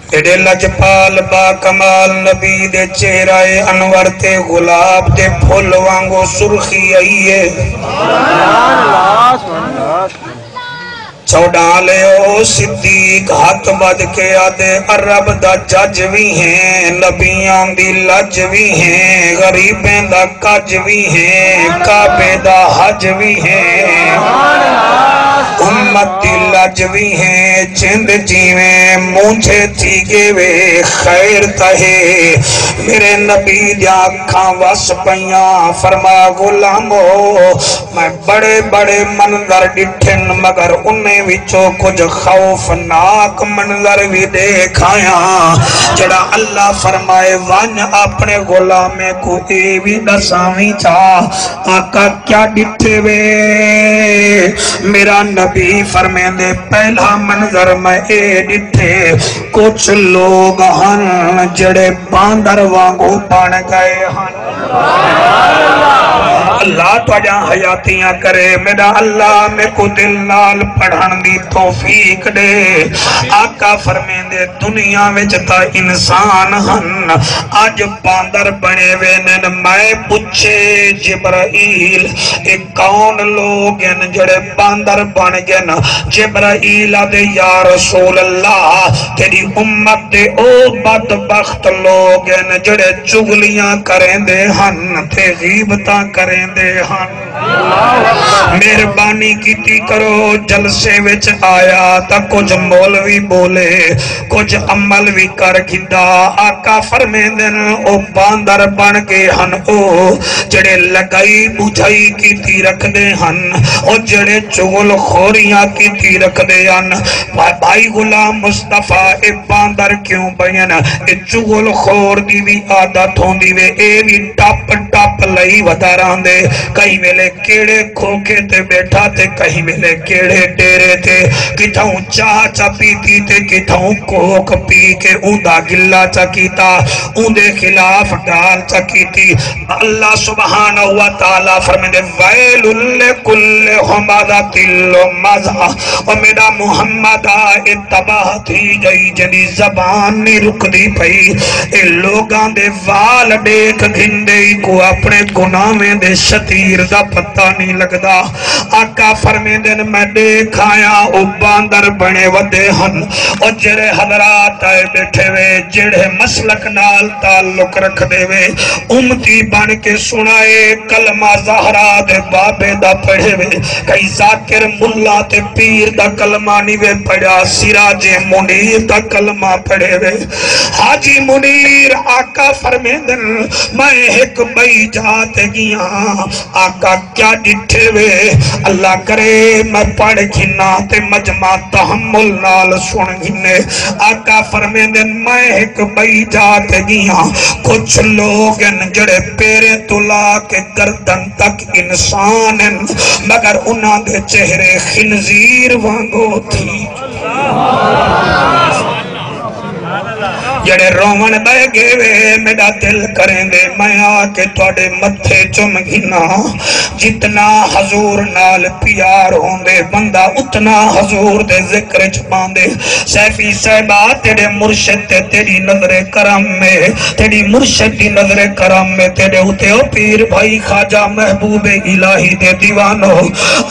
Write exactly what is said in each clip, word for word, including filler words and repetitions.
تیݙے لجپال با کمال نبی دے چہرہ انور تے گلاب دے پھل وانگوں سرخی آئی ہے۔ چوݙاں لے او صدیق ہتھ ٻدھ کے آہدے، عرب دا جج وی ہیں، نبیاں دی لج وی ہیں، غریبیں دا کج وی ہیں، کعبے دا حج وی ہیں، امت دی لج وی ہیں، جند جیویں مونجھے تھی ڳے وے، خیر تاں ہے۔ میرے نبی دیاں اکھاں وس پئیاں، فرمایا، غلامو، میں بڑے بڑے منظر ݙٹھن، مگر انہیں وچوں کجھ خوفناک منظر وی ݙیکھ آیاں۔ جڑا اللہ فرمائے، ونڄ اپݨے غلامیں کوں اے وی ݙساویں چا، آقا کیا ݙٹھے وے؟ میرا نبی فرمیندے، پہلا منظر میں اے ݙٹھے، کجھ لوگ ہن جڑے باندر وانگوں بݨ ڳئے ہن۔ اللہ تہاݙیاں حیاتیاں کرے، میݙا اللہ میکوں دل نال پڑھݨ دی توفیق ݙے۔ آقا فرمیندے، دنیا وچ تاں انسان ہن، اڄ باندر بݨے ویندن۔ میں پچھے، جبرائیل، اے کون لوگ ہن جڑے باندر بݨ ڳن؟ جبرائیل آہدے، یا رسول اللہ، تیݙی امت دے او بدبخت لوگ ہن جڑے چغلیاں کریندے ہن تے غیبتاں کریندے ہن۔ مہربانی کیتی کرو، جلسے وچ آیا تاں کجھ مولوی ٻولے، کجھ عمل وی کر گھدا۔ آقا فرمیندن، او باندر بݨ ڳئے ہن، او جڑے لڳائی ٻجھائی کیتی رکھدے ہن، او جڑے چغل خوریاں کیتی رکھدے ہن۔ بھائی غلام مصطفیٰ، اے باندر کیوں بݨن؟ اے چغل خور دی وی عادت ہوندی وے، اے وی ٹپ ٹپ لئی ودھا رہندے۔ کہیں ویلے کیڑھے کھوکھے تے ٻیٹھا تے کہیں ویلے کیڑھے ڈیرے تے، کتھاؤں چاہ چا پیتی تے کتھاؤں کوک پی کے اوندا گلہ چا کیتا، اوندے خلاف ڳالھ چا کیتی۔ اللہ سبحانہ و تعالیٰ فرمیندے، ویل لکل ہمزۃ لمزہ، او میݙا محمد آ، اے تباہ تھی ڳئی جیندی زبان نی رکدی پئی۔ اے لوگاں دے وال ݙیکھ گھندے، ایکوں اپݨے گناہیں دے شتیر دا پتہ نی لڳدا۔ آقا فرمیندن، میں ݙیکھ آیاں، او باندر بݨے ودے ہن۔ او جڑے حضرات آئے ٻیٹھے وے، جڑے مسلک نال تعلق رکھدے وے، امتی بݨ کے سݨائے، کلمہ زہرا دے بابے دا پڑھے وے۔ کہیں ذاکر ملا تے پیر دا کلمہ نی وے پڑھیا، سراج منیر دا کلمہ پڑھے وے۔ حاجی منیر، آقا فرمیندن، میں ہک ٻئی جاہ تے ڳیاں، آقا کیا ݙٹھے وے؟ اللہ کرے میں پڑھ گھناں تے مجمع تحمل نال سݨ گھنے۔ آقا فرمیندن، میں ہک ٻئی جاہ تے ڳیاں، کجھ لوگ ہن جڑے پیریں توں لا کے گردن تک انسان ہن، مگر انہاں دے چہرے خنزیر وانگوں تھی۔ جڑے رووݨ ٻہہ ڳئے وے، میݙا دل کریندے میں آ کے تہاݙے متھے چم گھناں۔ جتنا حضور نال پیار ہوندے، بندہ اتنا حضور دے ذکر اچ پاندے۔ سیفی صاحبہ، تیݙے مرشد تے تیݙی نظر کرم ہے، تیݙی مرشد دی نظر کرم ہے تیݙے اتے۔ او پیر بھائی خواجہ محبوب الہی دے دیوانو،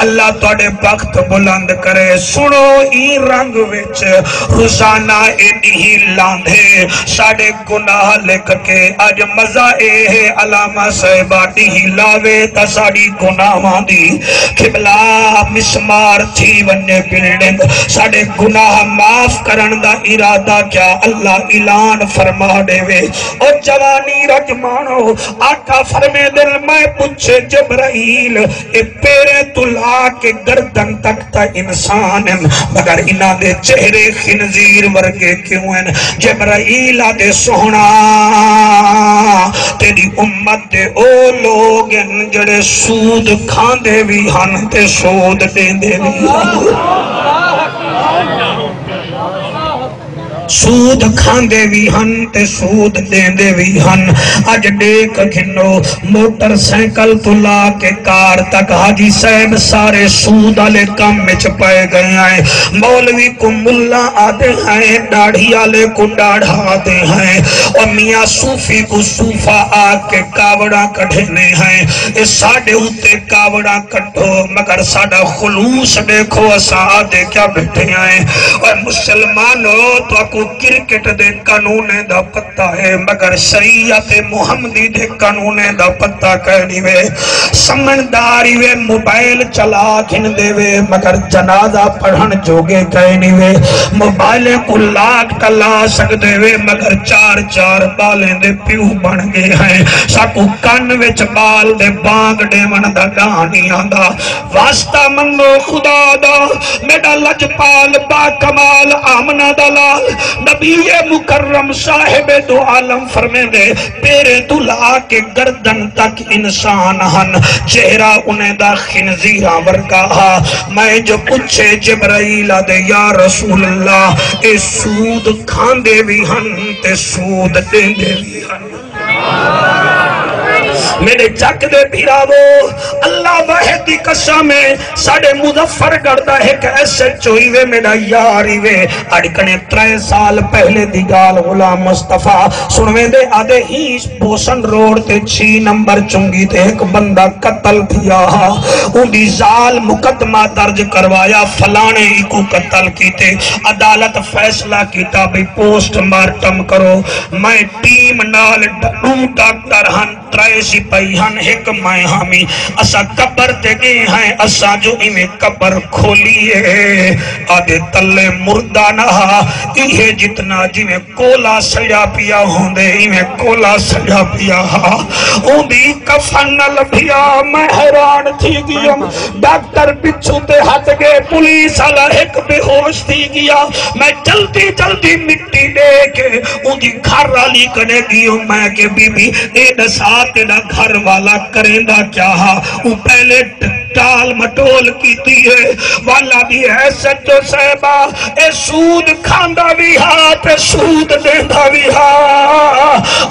اللہ تہاݙے بخت بلند کرے۔ سݨو، ایں رنگ وچ روزانہ اے ݙینہہ لاندے ساݙے گناہ لکھ کے۔ اڄ مزہ اے ہے، علامہ صاحبہ ݙینہہ لاوے تاں ساݙی گناہاں دی قبلہ مسمار تھی ونڄے بلڈنگ۔ ساݙے گناہ معاف کرݨ دا ارادہ کیا اللہ اعلان فرما ݙیوے۔ او جوانی رجماݨو، آقا فرمیندن، میں پچھے جبرائیل، اے پیریں توں لا کے گردن تک تاں انسان ہن، مگر انہاں دے چہرے خنزیر ورگے کیوں ہن؟ جبرائیل آہدے، سوہݨا، تیݙی امت دے او لوگ ہن جڑے سود کھاندے وی ہن تے سود ݙیندے وی ہن۔ سود کھاندے وی ہن تے سود ݙیندے وی ہن۔ اڄ ݙیکھ گھنو، موٹر سائیکل توں لا کے کار تک حاجی صاحب سارے سود آلے کم وچ پئے ڳئے ہیں۔ مولوی کوں ملا آہدے ہیں، ݙاڑھی آلے کوں ݙاڑھا آہدے ہیں، او میاں صوفی کوں صوفہ آکھ کے کاوڑاں کڈھیندے ہیں۔ اے ساݙے اتے کاوڑاں کڈھو، مگر ساݙا خلوص ݙیکھو، اساں آہدے کیا ٻیٹھے ہیں۔ اوئے مسلمانو، تہاکوں کرکٹ دے قانونیں دا پتہ ہے، مگر شریعت محمدی دے قانونیں دا پتہ کائنی وے۔ سمجھدار ہیوے، موبائل چلا گھندے وے، مگر جنازہ پڑھݨ جوڳے کائنی وے۔ موبائلیں کوں لاک تاں لا سڳدے وے، مگر چار چار ٻالیں دے پیو بݨ ڳئے ہیں۔ ساکوں کن وچ ٻال دے بانگ ݙیوݨ دا ݙاہ نی آندا۔ واسطہ منگو خدا دا، میݙا لجپال با کمال آمنہ دا لال، نبی مکرم صاحب دو عالم فرمیندے، پیریں توں لا کے گردن تک انسان ہن، چہرہ انہیں دا خنزیراں ورگا ہا۔ میں جو پچھے، جبرائیل آہدے، یا رسول اللہ، اے سود کھاندے وی ہن تے سود ݙیندے وی ہن۔ میݙے جڳ دے بھراوو، اللہ واحد دی قسم ہے، ساݙے مظفر گڑھ دا ہک ایس ایچ او ہیوے، میݙا یار ہیوے۔ اڄ کنے ترے سال پہلے دی ڳالھ، غلام مصطفیٰ سݨویندے آہدے ہی، بوسن روڈ تے چھی نمبر چنگی تے ہک بندہ قتل تھیا ہا۔ اوندی ذال مقدمہ درج کروایا، فلاݨے ایکوں قتل کیتے۔ عدالت فیصلہ کیتا بھئی پوسٹ مارٹم کرو۔ میں ٹیم نال، ݙو ڈاکٹر ہن، ترے سپاہی ہن، ہک میں ہامی۔ اساں قبر تے ڳئے ہیں، اساں جو ایویں قبر کھولی ہے، آہدے تلے مردہ نہ ہا، ایہے جتنا جیویں کولا سڑیا پیا ہوندے، ایویں کولا سڑیا پیا ہا۔ اوندی کفن نہ لبھیا، میں حیران تھی ڳیئم۔ ڈاکٹر پچھوں تے ہٹ ڳئے، پولیس آلا ہک بے ہوش تھی ڳیا۔ میں جلدی جلدی مٹی ݙے کے اوندی گھر آلی کنے ڳیوم، میں کہ بی بی، اے ݙسا تیݙا گھر والا کریندا کیا ہا؟ اوں پہلے ٹ-، ٹال مٹول کیتی ہے۔ والا دی ایس ایچ او صاحبہ، اے سود کھاندا وی ہا تے سود ݙیندا وی ہا۔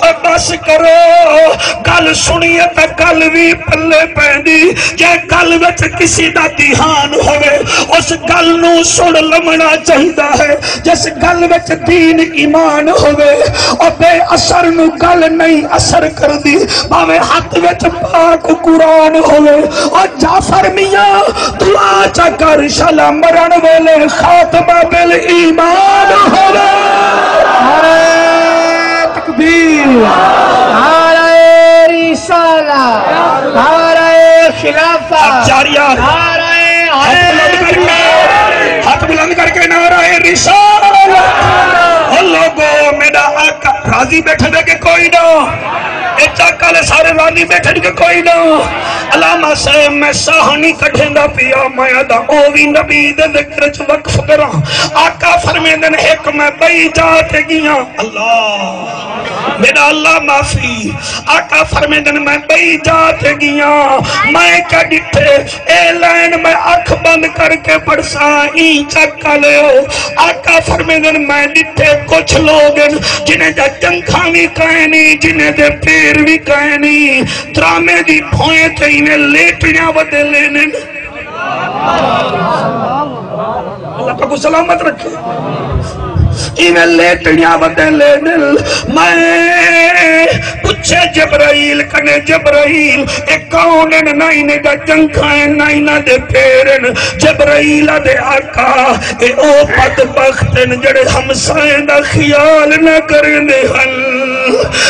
او بس کرو، گل سݨیے تاں گل وی پلے پیندی۔ جے گل وچ کسی دا دھیان ہووے، اس گل نوں سݨ لوݨا چاہیدا ہے۔ جس گل وچ دین ایمان ہووے، او بے اثر نوں گل نہیں اثر کردی، بھاویں ہتھ وچ پاک قرآن ہووے۔ او جعفر میاں، دعا چا کر، شالا مرݨ ویلے خاتمہ بالایمان ہووے۔ نعرہ تکبیر، نعرہ رسالہ، نعرہ خلافت، جاریہ۔ نعرہ ہتھ بلند کر کے، حیدری۔ ہتھ بلند کر کے نعرہ رسالت۔ او لوگو، میݙا آقا راضی ٻیٹھے وے کہ کوئی نہ؟ اے چاک آلے سارے راضی ٻیٹھن کہ کوئی نہ؟ علامہ صاحب، میں ساہ نہیں کڈھیندا پیا، میں آہداں او وی نبی دے ذکر وچ وقف کراں۔ آقا فرمیندن، ہک میں ٻئی جا تے ڳیاں۔ اللہ، میݙا اللہ معافی۔ آقا فرمیندن، میں ٻئی جا تے ڳیاں، میں کیا ݙٹھے؟ اے لائن میں اکھ بند کر کے پڑھساں، ایں چیک کر لیو۔ آقا فرمیندن، میں ݙٹھے کجھ لوگ ہن، جنہیں دا جنگھاں وی کائنی، جنہیں دے پیر وی کائنی، ترامے دی بھوئیں تے ایویں لیٹڑیاں ودے لیندن۔ اللہ پاک کوں سلامت رکھے۔ ایویں لیٹڑیاں ودے لیندن۔ میں پچھے جبرائیل کنے، جبرائیل، اے کون ہن؟ نہ انہیں دا جنگھاں ہن، نہ انہاں دے پیر ہن۔ جبرائیل آہدے، آقا، اے او بدبخت ہن جڑے ہمسائیں دا خیال نہ کریندے ہن۔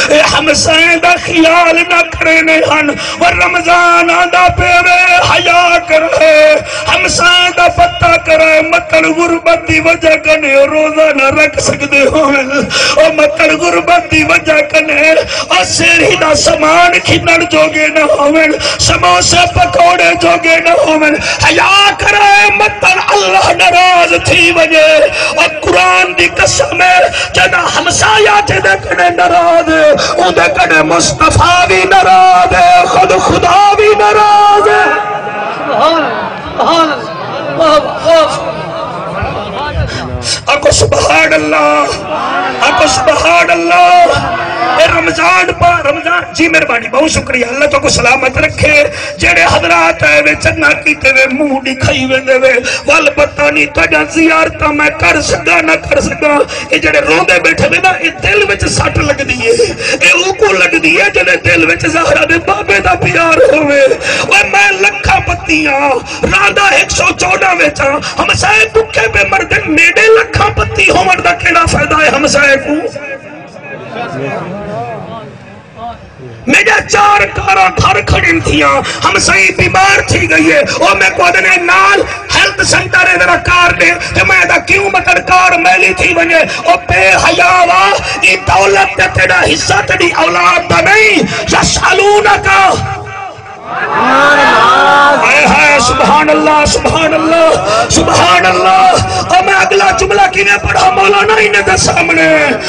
اے ہمسائیں دا خیال نہ کریندے ہن۔ او رمضان آندا پئے وے، حیا کرے، ہمسائیں دا پتہ کرے، متڑ غربت دی وجہ کنے روزہ نہ رکھ سڳدے ہوون۔ او متڑ غربت دی وجہ کنے، او سیڑھی دا سامان گھنݨ جوڳے نہ ہوون، سموسے پکوڑے جوڳے نہ ہوون۔ حیا کرے، متڑ اللہ ناراض تھی ونڄے۔ او قرآن دی قسم ہے، جݙاں ہمسایہ تیݙے کنے ناراض ہے، اوندے کنے مصطفیٰ وی ناراض ہے، خود خدا وی ناراض ہے۔ سبحان اللہ، سبحان اللہ، واہ، واہ، واہ۔ آکھو سبحان اللہ، آکھو سبحان اللہ۔ اے رمضان پا، رمضان، جی مہربانی، بہت شکریہ، اللہ تہاکوں سلامت رکھے۔ جیڑھے حضرات آئے وے، چنگا کیتے وے، منہ ݙکھائی ویندے وے، ول پتہ نہیں تہاݙیاں زیارتاں میں کر سڳاں نہ کر سڳاں۔ اے جیڑھے روندے ٻیٹھے وے نا، اے دل وچ سٹ لڳدی ہے، اے اوکوں لڳدی ہے جیڑھے دل وچ زہرا دے بابے دا پیار ہووے۔ اوئے میں لکھاں پتیاں، راندا ہک سو چوݙاں وچ آں، ہمسائے بکھے پئے مردن، میݙے لکھاں پتی ہووݨ دا کیڑھا فائدہ ہے ہمسائے کوں؟ میݙا چار کاراں گھر کھڑین تھیاں، ہمسائی بیمار تھی ڳئی ہے، او میکوں آہدن نال ہیلتھ سینٹر ہے ذرا کار ݙے، تے میں آہدا کیوں مطلب کار میلی تھی ونڄے؟ او بے حیا وا، ایں دولت تے تیݙا حصہ تیݙی اولاد دا نہیں۔ یسألونک۔ ہائے ہائے، سبحان اللہ، سبحان اللہ، سبحان اللہ۔ او میں اگلا جملہ کیویں پڑھاں مولانا انہیں دے سامنے؟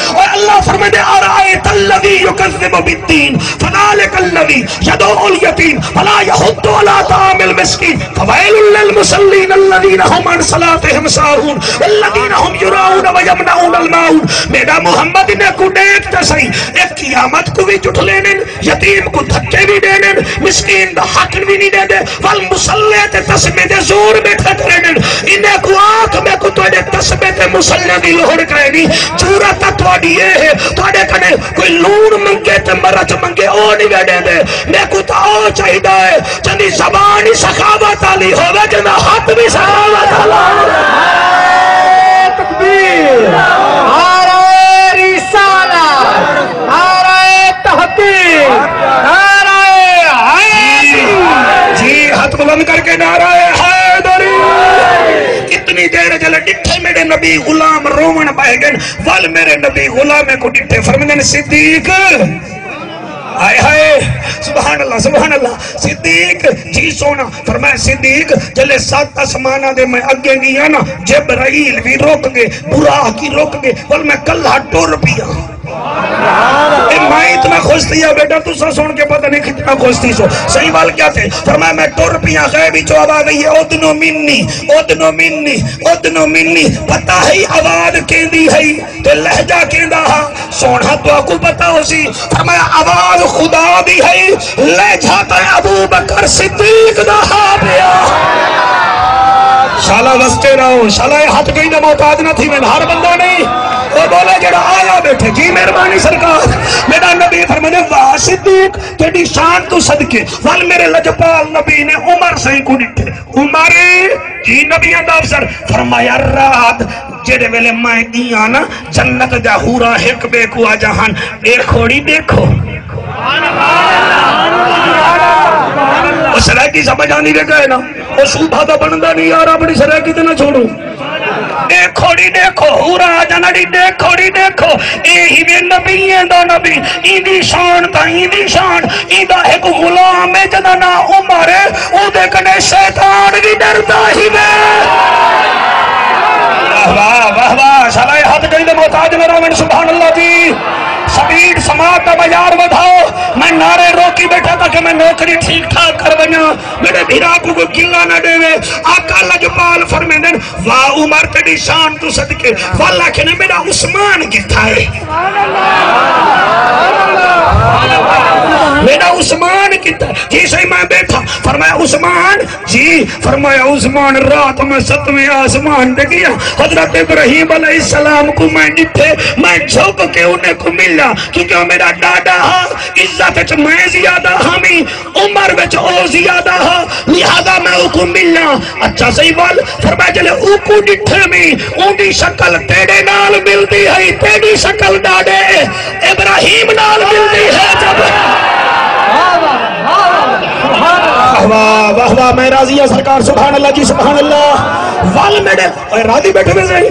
او اللہ فرمیندے، ارأیت الذی یکذب بالدین فذلک الذی یدع الیتیم ولا یحض علی طعام المسکین فویل للمصلین الذین هم عن صلاتهم ساہون والذین هم یراؤون ویمنعون الماعون۔ میݙا محمد انہیں کوں ݙیکھ تے سہی، اے قیامت کوں وی جھٹلیندن، یتیم کوں دھکے وی ݙیندن، مسکین دا حق وی نہیں ݙیندے، ول مصلے تے تسبیح دے زور ٻیٹھے کریندن۔ انہیں کوں آکھ، میکوں تہاݙے تسبیح تے مصلے دی لوڑ کائنی۔ ضرورت تاں تہاݙی اے ہے، تہاݙے کنے کوئی لوݨ منگے تے مرچ منگے، او نہیں وے ݙیندے۔ میکوں تاں او چاہیدا ہے جیندی زبان ہی سخاوت آلی ہووے، جیندا ہتھ وی سخاوت آلا ہووے۔ نعرہ تکبیر، نعرہ رسالت، نعرہ تحقیق، نعرہ حیدری۔ جی، ہتھ بلند کر کے نعرہ حیدری۔ کتنی دیر جلے ݙٹھے میݙے نبی غلام رووݨ ٻہہ ڳئن، ول میݙے نبی غلامیں کوں ݙٹھے فرمیندن، صدیق، ہائے ہائے، سبحان اللہ، سبحان اللہ۔ صدیق، جی سونا، فرمایا، صدیق، جلے ست آسماناں دے میں اڳے ڳیا نا، جبرائیل وی رک ڳئے، براق وی رک ڳئے، ول میں کلھا ٹر پیا۔ اے میں اتنا خوش تھیا بیٹا، تساں سن کے پتہ نہیں کتنا خوش تھی سو۔ صحیح ول کیا تھے؟ فرمایا، میں ٹر پیا، غیب وچوں آواز آئی ہے، ادنو منی، ادنو منی، ادنو منی۔ پتہ ہے آواز کیندی ہے؟ تے لہجہ کیندا ہا؟ سوہݨا تہاکوں پتہ ہوسی۔ فرمایا، آواز خدا دی ہئی، لہجہ تاں ابو بکر صدیق دا ہا پیا۔ شالا وستے رہو، شالا اے ہتھ کہیں دا محتاج نہ تھیون، ہر بندہ نہیں۔ او بولے جیڑھا آیا ٻیٹھے، جی مہربانی سرکار۔ میݙا نبی فرمیندے، واہ صدیق، تیݙی شان توں صدقے۔ ول میݙے لجپال نبی نے عمر سئیں کوں ݙٹھے۔ عمر، جی نبیاں دا افسر، فرمایا، رات جیڑھے ویلے میں ڳیا نا، جنت دا حوراں ہک ٻئے کوں آہدیاں ہن، ݙیکھوڑی ݙیکھو۔ او سرائیکی سمجھ آندی وے کائے نا؟ او صوبہ دا بݨدا نہیں یار، اپݨی سرائیکی تے نہ چھوڑو۔ ݙیکھوڑی ݙیکھو، حوراں آہدیاں ہن، ݙیکھوڑی ݙیکھو، اے ہی وے نبیاں دا نبی، ایندی شان تاں ایندی شان، ایندا ہک غلام ہے جیندا ناں عمر ہے، اوندے کنے شیطان وی ݙردا ہی وے۔ واہ واہ، واہ واہ، شالا اے ہتھ کہیں دے محتاج نہ رہون، سبحان اللہ جی۔ سپیڈ سماعت دا معیار ودھاؤ، میں نعرے روکی ٻیٹھا تاکہ میں نوکری ٹھیک ٹھاک کر ونڄاں۔ میݙے بھرا کوں کوئی گلہ نہ ݙیوے۔ آقا لجپال فرمیندن، واہ عمر تیݙی شان توں صدقے۔ ول آکھے نے، میݙا عثمان کتھا ہے؟ میݙا عثمان کتھا ہے؟ جی سئیں میں ٻیٹھا۔ فرمایا، عثمان؟ جی۔ فرمایا، عثمان، رات میں ستویں آسمان تے ڳیا، حضرت ابراہیم علیہ السلام کوں میں ݙٹھے، میں جھک کے انہیں کوں ملا، کیونکہ او میݙا ݙاݙا ہا، عزت وچ میں زیادہ ہامی، عمر وچ او زیادہ ہا، لہذا میں اوکوں ملاں۔ اچھا سئیں ول، فرمایا جلے اوکوں ݙٹھے میں، اوندی شکل تیݙے نال ملدی ہئی، تیݙی شکل ݙاݙے ابراہیم نال ملدی ہے جب۔ واہ واہ، واہ واہ، میں راضی ہاں سرکار، سبحان اللہ جی، سبحان اللہ۔ ول میݙے، اوئے راضی ٻیٹھے وے سئیں؟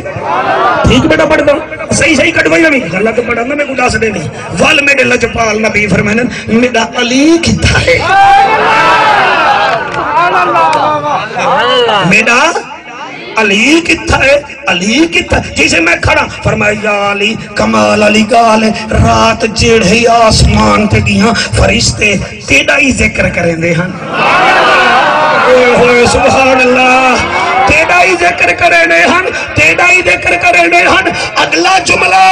ٹھیک ٻیٹھا پڑھدا؟ سئیں سئیں کڈوائیاں وی، غلط پڑھا نا، میکوں ݙس ݙیندی۔ ول میݙے لجپال نبی فرمیندن، میݙا علی کتھا ہے؟ میݙا علی کتھا ہے؟ علی کتھا؟ جی سئیں میں کھڑا، فرمایا، یا علی، کمال آلی ڳالھ ہے، رات جیڑھے آسمان تے ڳیاں، فرشتے تیݙا ہی ذکر کریندے ہن۔ اوئے ہوئے، سبحان اللہ۔ تیݙا ہی ذکر کریندے ہن، تیݙا ہی ذکر کریندے ہن۔ اڳلا جملہ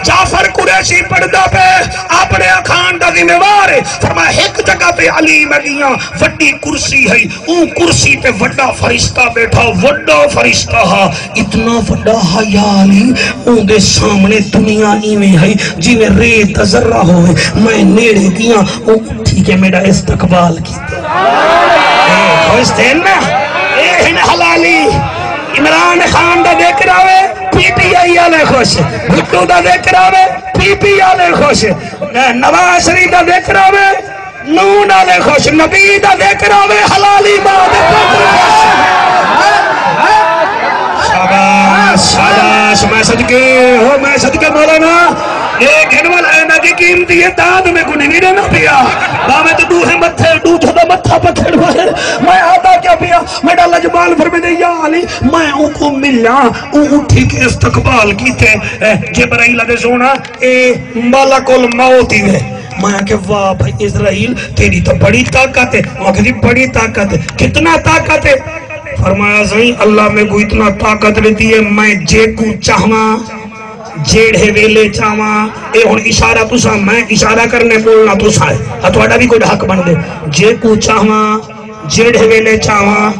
جعفر قریشی پڑھدا پئے، اپݨے اخاݨ دا ذمہ وار ہے۔ فرمایا، ہک جگہ تے علی میں ڳیاں، وݙی کرسی ہئی، اوں کرسی تے وݙا فرشتہ ٻیٹھا، وݙا فرشتہ ہا، اتنا وݙا ہا یا علی، اوندے سامݨے دنیا ایویں ہئی جیویں ریت دا ذرہ ہووے۔ میں نیڑے ڳیاں، او اٹھی کے میݙا استقبال کیتا۔ اے خوش تھے نا؟ اے ہن حلالی۔ عمران خان دا ذکر آوے، پی ٹی آئی والے خوش۔ بھٹو دا ذکر آوے، پی پی والے خوش۔ نواز شریف دا ذکر آوے، نون والے خوش۔ نبی دا ذکر آوے، حلالی ماں دے پتر خوش۔ شاباش، شاباش، میں صدقے، ہو میں صدقے مولانا۔ اے گھن والا ہے نا جی، قیمتی ہے، داد میں کو نہیں نا پیا۔ باویں تو ڈوہے متھے، ڈو جھدا متھا پکڑ وائے۔ میں آدھا کیا پیا؟ میݙا لجپال فرمیندے، یا علی، میں اوں کو ملاں، اوں اٹھی کے استقبال کیتے، اے، جبرائیل آدھے، سونا، اے ملک الموت ہی ہے۔ میں آکھیا، واہ بھائی عزرائیل، تیݙی تاں بڑی طاقت ہے۔ میں آکھیا، جی بڑی طاقت ہے، کتنا طاقت ہے؟ فرمایا، سائیں، اللہ میکوں اتنا طاقت ݙتی ہے، میں جیکوں چاہواں، جیڑھے ویلے چاہواں، اے ہݨ اشارہ تساں، میں اشارہ کرنے، ٻولݨا تساں ہے۔ ہا، تہاݙا وی کجھ حق بݨدے۔ جیکوں چاہواں، جیڑھے ویلے چاہواں۔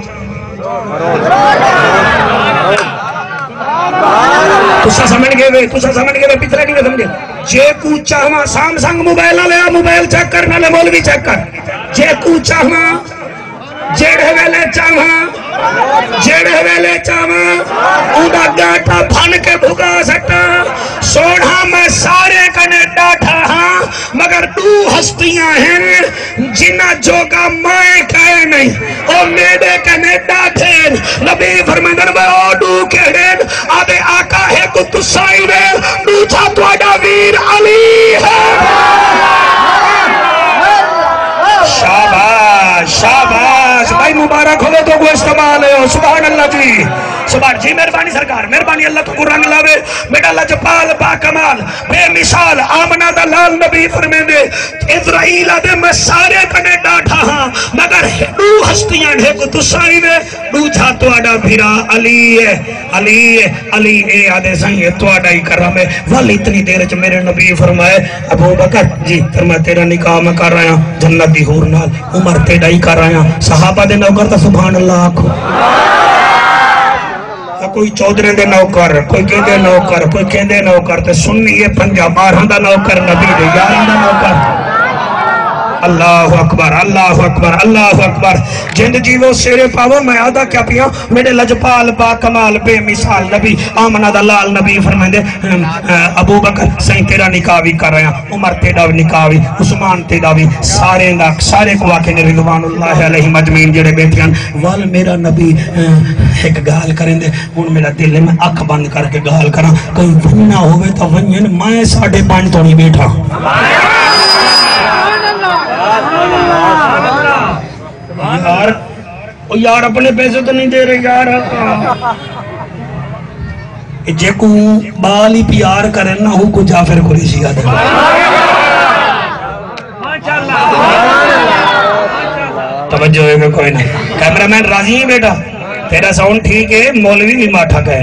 تساں سمجھ ڳئے وے، تساں سمجھ ڳئے وے، پچھلا کیویں سمجھے؟ جیکوں چاہواں، سیمسنگ موبائل نہ لیا، موبائل چیک کر، نالے مولوی چیک کر۔ جیکوں چاہواں، جیڑھے ویلے چاہواں، جیڑھے ویلے چاہواں، اوندا ڳاٹا بھن کے بھڳا سٹاں۔ سوہݨا، میں سارے کنے ݙاڈھا ہاں، مگر ݙو ہستیاں ہن جنہاں جوڳا میں کائے نہیں، او میݙے کنے ݙاڈھے ہن۔ نبی فرمیندن، وے او ݙو کیڑھے ہن؟ آدھے، آقا، ہک تساں ہی وے، ݙوجھا تہاݙا ویر علی ہے۔ شاباش، شاباش بھائی، مبارک ہووے، تہاکوں استعمال ہے۔ سبحان اللہ جی، سبحان جی، مہربانی سرکار، مہربانی، اللہ تہاکوں رنگ لاوے۔ میݙا لجپال با کمال، بے مثال، آمنہ دا لال نبی فرمیندے، عزرائیل آدھے، میں سارے کنے ݙاڈھا ہاں، مگر ݙو ہستیاں، ہک تساں ہی وے، ݙوجھا تہاݙا بھرا علی ہے، علی ہے، علی۔ اے آدھے، سائیں، اے تہاݙا ہی کرم ہے۔ ول اتنی دیر وچ میرے نبی فرمائے، ابو بکر جی، فرمایا، تیرا نکاح میں کر رہا ہاں جنت دی حور نال، عمر تیݙا ہی کر رہا ہاں۔ صحابہ دے نوکر تاں سبحان اللہ آکھو۔ تاں کوئی چودھریں دے نوکر، کوئی کیندے نوکر، کوئی کیندے نوکر، تے سنی ہے پنجاں ٻارہاں دا نوکر، نبی دے یاراں دا نوکر۔ اللہ اکبر، اللہ اکبر، اللہ اکبر۔ جند جیوو سیرے پاوو، میں آدھا کیا پیاں، میݙے لجپال با کمال بے مثال نبی، آمنہ دا لال نبی فرمیندے، ابو بکر، سائیں، تیرا نکاح وی کر رہا ہاں، عمر تیݙا وی نکاح وی، عثمان تیݙا وی، سارے دا، سارے کوں آکھے نے رضوان اللہ علیہم اجمعین جڑے بیٹھے ہن۔ ول میرا نبی، اے، ہک ڳالھ کریندے، ہݨ میرا دل ہے میں اکھ بند کر کے ڳالھ کراں، کہیں ونڄݨا ہووے تاں ونڄن، میں ساݙھے پنج توڑی ٻیٹھاں۔ یار، او یار، اپݨے پیسے تو نہیں دے رہے یار۔ اے جیکوں ٻال ہی پیار کرن نا، اوکوں جعفر قریشی آہدن۔ توجہ ہے کہ کوئی نہ؟ کیمرہ مین راضی ہے بیٹا؟ تیرا ساؤنڈ ٹھیک ہے، مولوی بھی ماٹھا کہے۔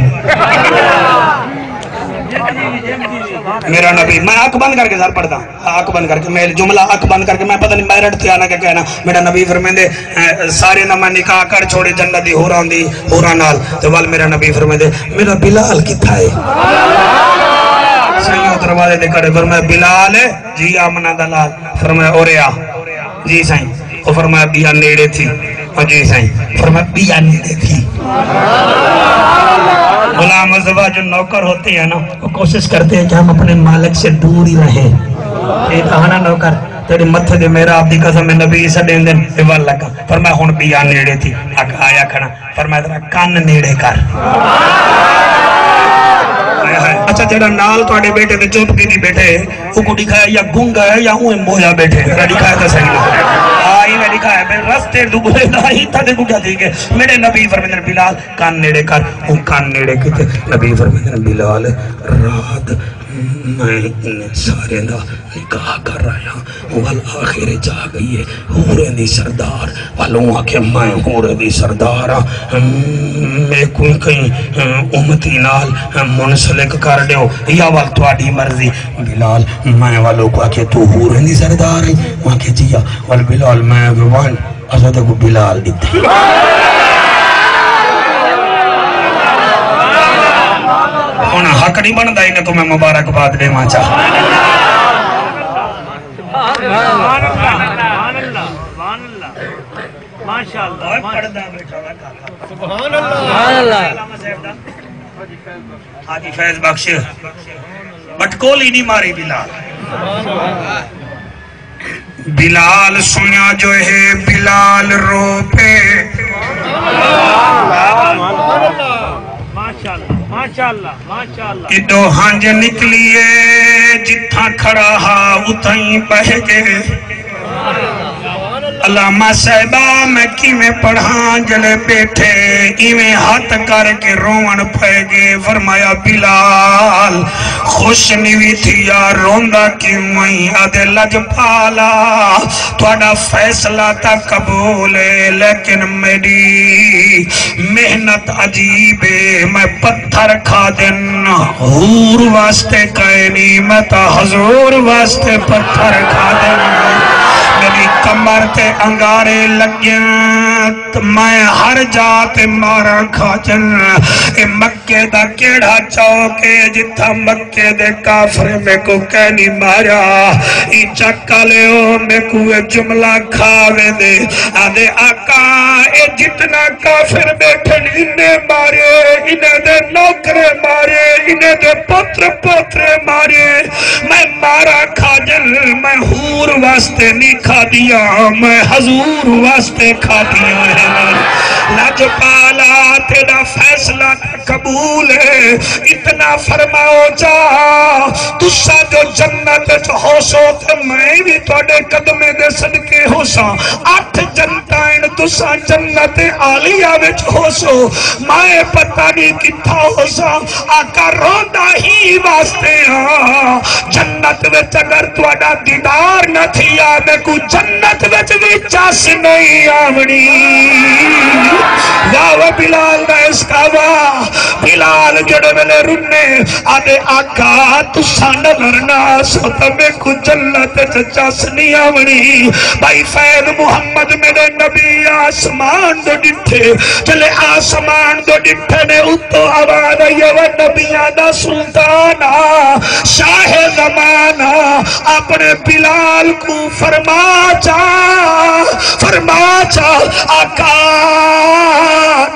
میرا نبی، میں اکھ بند کر کے سر پڑھدا۔ اکھ بند کر کے، میں جملہ اکھ بند کر کے، میں پتہ نہیں میرٹ تھیا نہ کیا کہنا۔ میرا نبی فرمیندے، اے، سارے نہ میں نکاح کر چھوڑے جنت دی حوراں دی، حوراں نال۔ تے ول میرا نبی فرمیندے، میرا بلال کتھا ہے؟ سائیں، او دروازے دے کھڑے، فرمایا، بلال ہے؟ جی، آمنہ دا لال۔ فرمایا، اورے آ۔ جی سائیں۔ او فرمایا، ٻیا نیڑے تھی۔ او جی سائیں۔ فرمایا، ٻیا نیڑے تھی۔ غلام مصطفیٰ جو نوکر ہوتے ہیں نا، وہ کوشش کرتے ہیں کہ ہم اپنے مالک سے دور ہی رہیں۔ اے تاں ہے نا نوکر، تیݙے متھے دے محراب دی قسم ہے، نبی سݙیندن، اے ول لڳا۔ فرمایا، ہݨ ٻیا نیڑے تھی، اڳ آیا کھڑا۔ فرمایا، ذرا کن نیڑے کر۔ ہائے ہائے۔ اچھا، جیڑھا نال تہاݙے بیٹے دے چپ کیتی بیٹھے، اوکوں ݙکھایا یا گنگا ہے یا اونویں مویا بیٹھے، ذرا ݙکھایا تاں صحیح۔ ہاں، ایویں ݙکھایا، بھئی رستے ݙو ڳولے دا، اتھاں تے ٻڈھا تھی ڳئے۔ میرے نبی فرمیندن، بلال، کن نیڑے کر۔ اوں کن نیڑے کیتے، نبی فرمیندن، بلال، رات میں انہیں سارے دا نکاح کر آیا، ول آخر چ آ گئی ہے حوریں دی سردار۔ ول اوں آکھیا، میں حوریں دی سردار ہاں، میکوں کہیں امتی نال منسلک کر ݙیو، یا ول تہاݙی مرضی۔ بلال، میں ول اوکوں آکھیا، توں حوریں دی سردار ہیں؟ اوں آکھیا، جی ہا۔ ول بلال، میں آکھیا، ونڄ، اساں تیکوں بلال ݙتے۔ ہݨ حق نہیں بݨدا، انہیں کوں میں مبارکباد ݙیواں چا۔ سبحان اللہ، سبحان اللہ، سبحان اللہ۔ ماشاءاللہ، اوئے پڑھدا بیٹھا نا کاکا۔ سبحان اللہ۔ سبحان اللہ۔ حاجی فیض بخش بٹکولی نہیں ماری بلال۔ بلال سنیا جو ہے، بلال رو پے۔ ماشاءاللہ، ماشاءاللہ، ماشاءاللہ۔ ایڈو ہنج نکلیے، جتھاں کھڑا ہا اتھائیں بہہ گئے۔ علامہ صاحبہ، میں کیویں پڑھاں؟ جلے بیٹھے ایویں ہتھ کر کے روون پئے گئے۔ فرمایا، بلال، خوش نہیں وی تھیا، روندا کیوں ایں؟ آدھے، لجپالا، تہاݙا فیصلہ تاں قبول ہے، لیکن میݙی محنت عجیب ہے۔ میں پتھر کھادن، حور واسطے کائنی، میں تاں حضور واسطے پتھر کھادن۔ میݙی کمر تے انگارے لڳن، میں ہر جا تے ماراں کھاجن۔ اے مکے دا کیڑھا چوک ہے جتھاں مکے دے کافر میکوں کائنی ماریا؟ ایں چک آلیو، میکوں اے جملہ کھا ویندے۔ آدھے، آقا، اے جتنا کافر ٻیٹھن، انہیں مارے، انہیں دے نوکرے مارے، انہیں دے پتر پوترے مارے۔ میں مارا کھاجن، میں حور واسطے نہیں کھادیاں، میں حضور واسطے کھادیاں ہیں۔ لجپالا، تیرا فیصلہ قبول ہے۔ اتنا فرماؤ چا، تساں جو جنت وچ ہوسو تے میں وی تہاݙے قدمیں دے صدقے ہوساں۔ اٹھ جنتاں ہن، تساں جنت عالیہ وچ ہوسو، میں پتہ نہیں کتھاں ہوساں۔ آقا، روندا ہی واسطے ہاں، جنت وچ اگر تہاݙا دیدار نہ تھیا، میکوں جنت وچ وی چس نہیں آوݨی۔ واہ واہ، بلال دا عشق واہ۔ بلال جڑے ویلے رنے، آدھے، آقا، تساں نظر نہ آسو تاں میکوں جنت وچ چس نہیں آوݨی۔ بھائی فیض محمد میݙے نبی آسمان دے ݙٹھے، جلے آسمان دے ݙٹھے نے، اتوں آواز آئی ہے، "وہ نبیاں دا سلطان آ، شاہ زمان آ، اپݨے بلال کوں فرما چا، فرما چا، آقا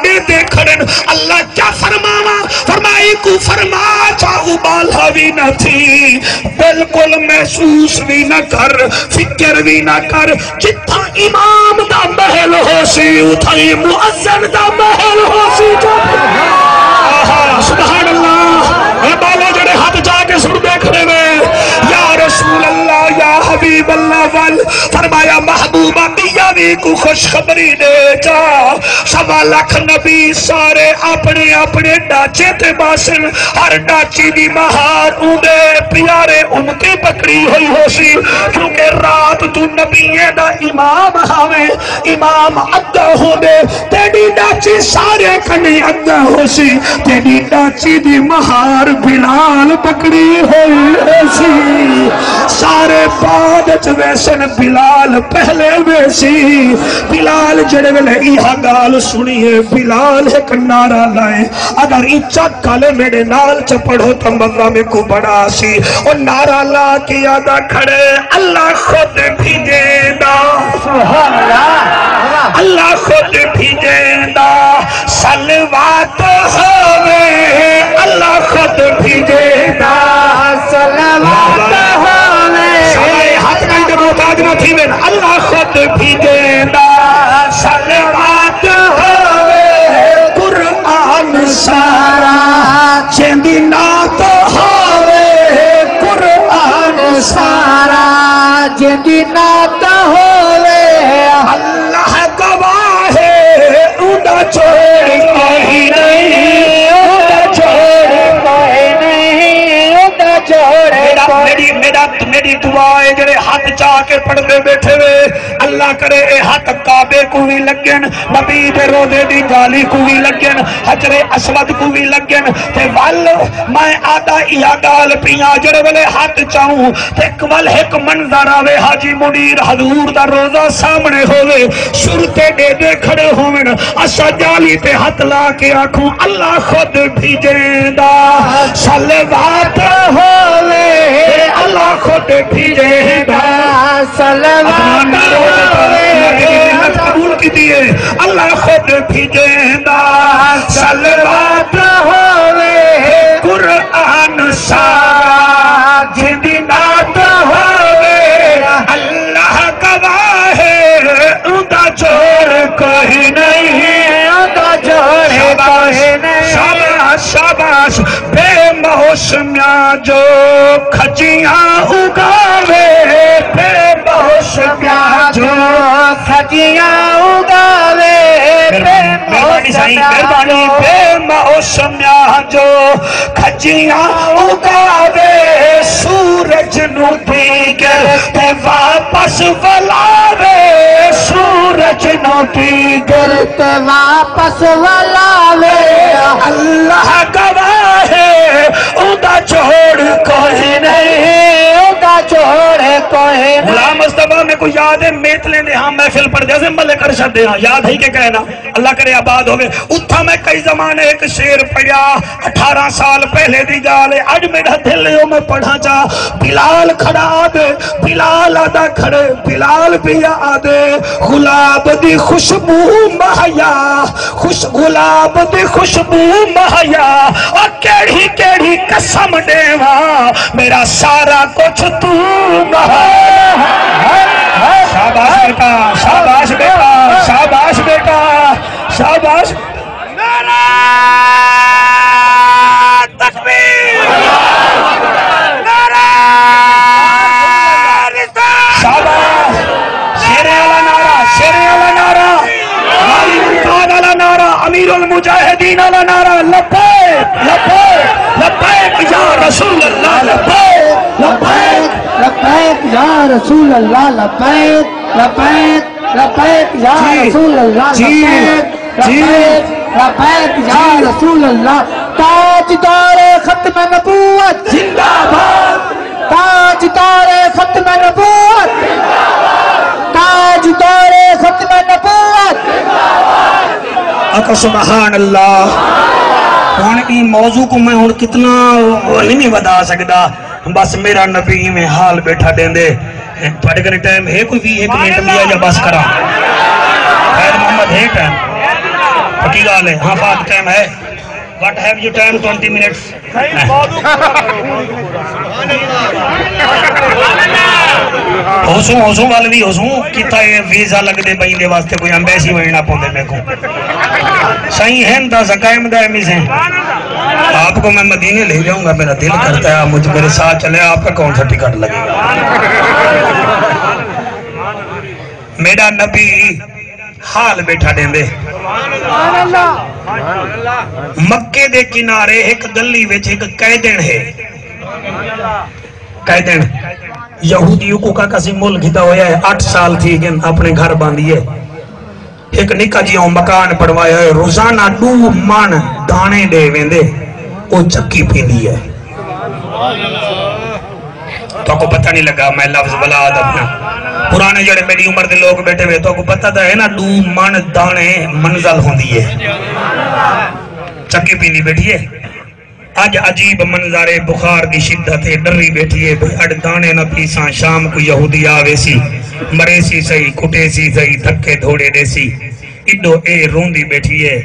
ݙیہدے کھڑن، اللہ کیا فرماواں؟" فرمائی کوں فرما چا، ابالا وی نہ تھی، بالکل محسوس وی نہ کر، فکر وی نہ کر۔ جتھاں امام دا محل ہوسی، اتھائیں مؤذن دا محل ہوسی۔ جو آہا، سبحان اللہ۔ اے ٻالو جڑے ہتھ چا کے سݨدے کھڑے وے، یا رسول اللہ، یا حبیب اللہ، ول فرمایا، محبوبہ، ٻیا وی کوں خوشخبری ݙے چا۔ سوا لکھ نبی سارے اپݨے اپݨے ݙاچے تے ٻہسن، ہر ݙاچی دی مہار اوندے پیارے امتی پکڑی ہوئی ہوسی، کیونکہ رات توں نبیاں دا امام ہاویں، امام اڳاں ہوندے، تیݙی ݙاچی سارے کنیں اڳاں ہوسی، تیݙی ݙاچی دی مہار بلال پکڑی ہوئی ہوسی۔ سارے بعد وچ ویسن، بلال پہلے ویسی۔ بلال جڑے ویلے ایہا ڳالھ سݨی ہے، بلال ہک نعرہ لائے، اگر ایں چک آلے میݙے نال چ پڑھو تاں مزہ میکوں بڑا آسی۔ او نعرہ لا کے آہدا کھڑے، اللہ خود بھیجیندا۔ سبحان اللہ۔ اللہ خود بھیجیندا۔ صلوات ہووے، اللہ خود بھیجیندا۔ صلوات ہووے۔ سارے ہتھ کر کے محتاج نہ تھیون، اللہ خود بھیجیندا۔ صلوات ہووے، قرآن سارا، جیندی نعت ہووے، قرآن سارا، جیندی نعت ہووے۔ اللہ گواہ ہے، اوندا جوڑ کوئی نہیں، اوندا جوڑ کوئی نہیں، اوندا جوڑ میݙی، میݙا، میݙی دعا ہے، جڑے ہتھ چا کے پڑھدے بیٹھے وے، اللہ کرے اے ہتھ کعبے کوں وی لڳن، نبی دے روضے دی جالی کوں وی لڳن، حجر اسود کوں وی لڳن۔ تے ول میں آہدا ایہا ڳالھ پیاں، جڑے ویلے ہتھ چاؤں تے ول ہک منظر آوے، حاجی منیر حضور دا روضہ سامݨے ہووے، سرتے ݙیہدے کھڑے ہوون، اساں جالی تے ہتھ لا کے آکھوں، اللہ خود بھیجیندا۔ صلوات ہووے، اللہ خود بھیجیندا۔ صلوات عدنان نہ رووے، ہووے، اللہ تیری منت قبول کیتی ہے۔ اللہ خود بھیجیندا۔ صلوات ہووے، قرآن سارا جیندی نعت ہووے، اللہ گواہ ہے، اوندا جوڑ کوئی نہیں، اوندا جوڑ شاباش، کوئی نہیں۔ شاباش، شاباش۔ بے موسمیاں جو کھجیاں اگاوے، بے موسمیاں جو کھجیاں اگاوے، بے مہربانی سائیں، موسمیاں مہربانی۔ جو بے موسمیاں جو کھجیاں اگاوے، سورج نوں دیگر تے واپس ولاوے، سورج نوں دیگر تے واپس ولاوے۔ اللہ گواہ ہے، اوندا جوڑ کوئی نہیں، اوندا جوڑ کوئی نہیں۔ غلام مصطفیٰ میکوں یاد ہے، میتلیں دے ہاں محفل پڑھدے سے، ملک ارشد دے ہاں، یاد ہے کہ کہنا؟ اللہ کرے آباد ہووے۔ اتھاں میں کئی زمانے ہک شعر پڑھیا، اٹھارہ سال پہلے دی ڳالھ ہے۔ اڄ میݙا دل ہے، او میں پڑھاں چا۔ بلال کھڑا آہدے، بلال آہدا کھڑے، بلال پیا آہدے، گلاب دی خوشبو مہیا، خوش، گلاب دی خوشبو مہیا، او کیڑھی کیڑھی قسم ݙیواں، میرا سارا کچھ تو مہیا۔ شاباش بیٹا، شاباش بیٹا، شاباش بیٹا، شاباش۔ نعرہ تکبیر! نعرہ رسالت! شاباش! شیریں والا نعرہ، شیریں والا نعرہ، غازی ممتاز والا نعرہ، امیر المجاہدین والا نعرہ، لبیک، لبیک، لبیک یا رسول اللہ، لبیک، لبیک۔ لبیک، لبیک یا رسول اللہ، لبیک، لبیک، لبیک یا جی، رسول اللہ، جی، لبیک، جی۔ لبیک، لبیک یا جی۔ رسول اللہ۔ تاجدار ختم نبوت زندہ باد۔ تاجدار ختم نبوت۔ تاجدار ختم نبوت۔ آقا سبحان اللہ۔ ہݨ ایں موضوع کوں میں ہݨ کتنا نہیں ودھا سڳدا۔ بس میرا نبی ایویں حال بیٹھا ݙیندے۔ تہاݙے کنے ٹائم ہے کوئی ویہہ ہک منٹ ٻیا یا بس کراں؟ فیض محمد ہے ٹائم؟ پکی ڳالھ ہے؟ ہاں فہد، ٹائم ہے؟ What have you time? Twenty minutes. ہوسوں، ہوسوں ول وی ہوسوں۔ کیتا اے ویزا لڳدے ٻئیں دے واسطے، کوئی ایمبیسی ونڄݨا پوندے میکوں۔ سائیں ہن دا زکائم دا ایم ای سائیں۔ آپ کو میں مدینے لے جاؤں گا، میرا دل کرتا ہے آپ مجھ، میرے ساتھ چلے، آپ کا کون سا ٹکٹ لگے گا؟ میرا نبی حال بیٹھا ݙیندے۔ مکے دے کنارے ہک گلی وچ ہک قیدن ہے۔ قیدن یہودی کو کا کسی ملک گھدا ہویا ہے، اٹھ سال تھی گن اپنے گھر باندھی ہے۔ ہک نکا جیہاں مکان بݨوایا ہوئے، روزانہ ݙو مݨ داݨے ݙے ویندے، او چکی پیندی ہے۔ تہاکوں پتہ نہیں لڳا، میں لفظ ولا ادا پیاں۔ پراݨے جیڑھے میݙی عمر دے لوک ٻیٹھے ہوئے، تہاکوں پتہ تاں ہے نا، ݙو مݨ داݨے منزل ہوندی ہے، چکی پیندی ٻیٹھی ہے۔ اڄ عجیب منظر ہے، بخار دی شدت ہے، ݙری ٻیٹھی ہے، بھئی اڄ داݨے نہ پیساں، شام کوں یہودی آ ویسی، مریسی سہی، کٹیسی سہی، دھکے دھوڑے ݙیسی۔ ایݙو اے روندی ٻیٹھی ہے،